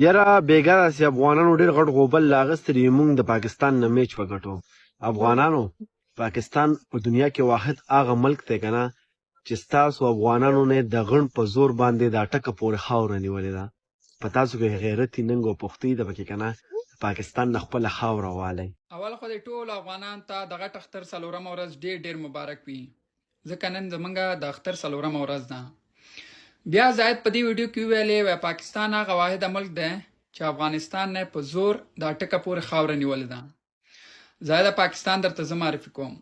یاره بیګا داسې افغانانو ډېر غټ غوبل لاغستې دی، مونږ د پاکستان نه میچ وګټو. افغانانو، پاکستان په دنیا کې واحد هغه ملک دی کنه چې ستاسو افغانانو نه د غڼ په زور باندې د اټکه پورې خاوره نیولې ده. په تاسو کې غیرتي ننګ او پښتۍ ده پکې کنه، پاکستان نه خپله خاوره والی. اول خو دې ټولو افغانان ته د غټ اختر څلورمه ورځ ډیر ډیر مبارک وي، ځکه نن زمونږ د اختر څلورمه ورځ ده. بیا زاهد په دې ویډیو کې وویلې وای پاکستان هغه واحده ملک دی چې افغانستان نه په زور د اټکه پورې خاوره نیولې ده. زاهده، پاکستان درته زه معرفي کوم.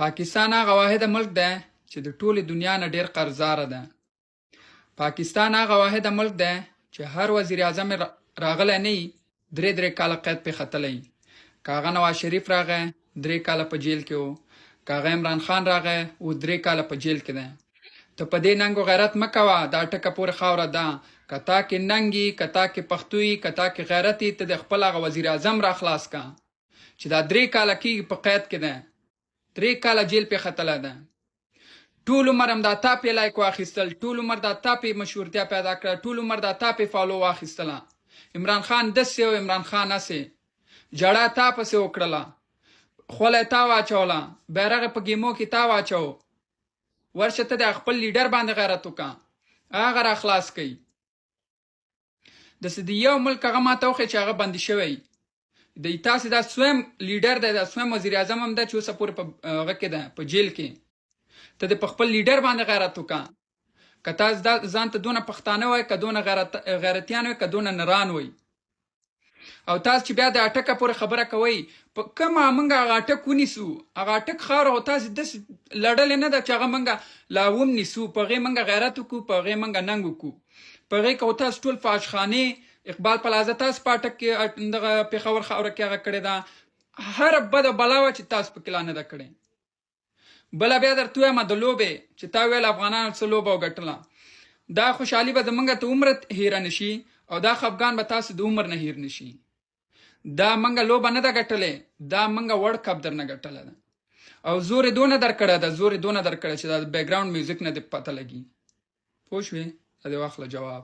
پاکستان هغه واحده ملک دی چې د ټولې دنیا نه ډیر قرضدار ده. پاکستان هغه واحده ملک دی چې هر وزیر اعظم راغلی نه درې درې کاله قید پې ختلی. که هغه نواز شریف راغی، 3 کاله په جیل کې و. که هغه عمران خان راغی، اوس 3 کاله په جیل کې دی. ته په دې ننګ و غیرت مه کوه. دا اټکه پورې خاوره ده. که تا کې ننګ يي، که تا کې پښتو يي، که تا کې غیرت يي، ته د خپل هغه وزیر اعظم را خلاص کا چې دا 3 کاله کېږي په قید کې دی، 3 کاله جیل پې ختلی ده. ټول عمر هم دا تا پې لایک واخیستل، ټول عمر دا تا پې مشهورتیا پیدا کړه، ټول عمر دا تا پې follow واخیستله. عمران خان دسې او عمران خان هسې، جړا تا پسې وکړله، خوله تا واچوله، بیرغ په ګیمو کې تا واچو. ورشه ته د خپل لیډر باندې غیرت وکړه، هغه را خلاص کړي. داسې د یو ملک هغه ماته وښیه چې هغه بندي شوی د تاسې. دا سویم لیډر دی، دا سویم وزیر اعظم هم ده چې اوسه پورې په هغه کې ده، په جیل کې. ته د په خپل لیډر باندې غیرت وکړه که تاسو دا ځان ته دونه پښتانه وای، که دونه غیرتیان وای، که دونه نران وای. او تاسو چې بیا د اټکه پورې خبره کوئ، په کومه موږ هغه اټک ونیسو؟ هغه اټک خاوره خو تاسو داسې لړلې نه ده چې هغه موږ لا وم نیسو، په هغې موږ غیرت وکړو، په هغې موږ ننګ وکړو. په هغې کې خو تاسو ټول فاحشخانې، اقبال پلازه تاسو په اټک کې، دغه پېښور خاوره کې هغه کړې ده. هره بده بلا وه چې تاسو پکې لا نه ده کړې. بله بیا درته ووایم، د لوبې چې تا ویل افغانانو څه لوبه وګټله، دا خوشحالي به زمونږ ته عمر هیره نشي او دا خفګان به تاسو د عمر نه هیر نشي. دا منګه لوبه نه ده ګټلې، دا منګه World Cup در نه ګټله ده او زور یې دونه درکړی ده، زور یې دونه درکړی چې دا background music نه دې پته لګي. پوه شوې؟ دا دې واخله جواب.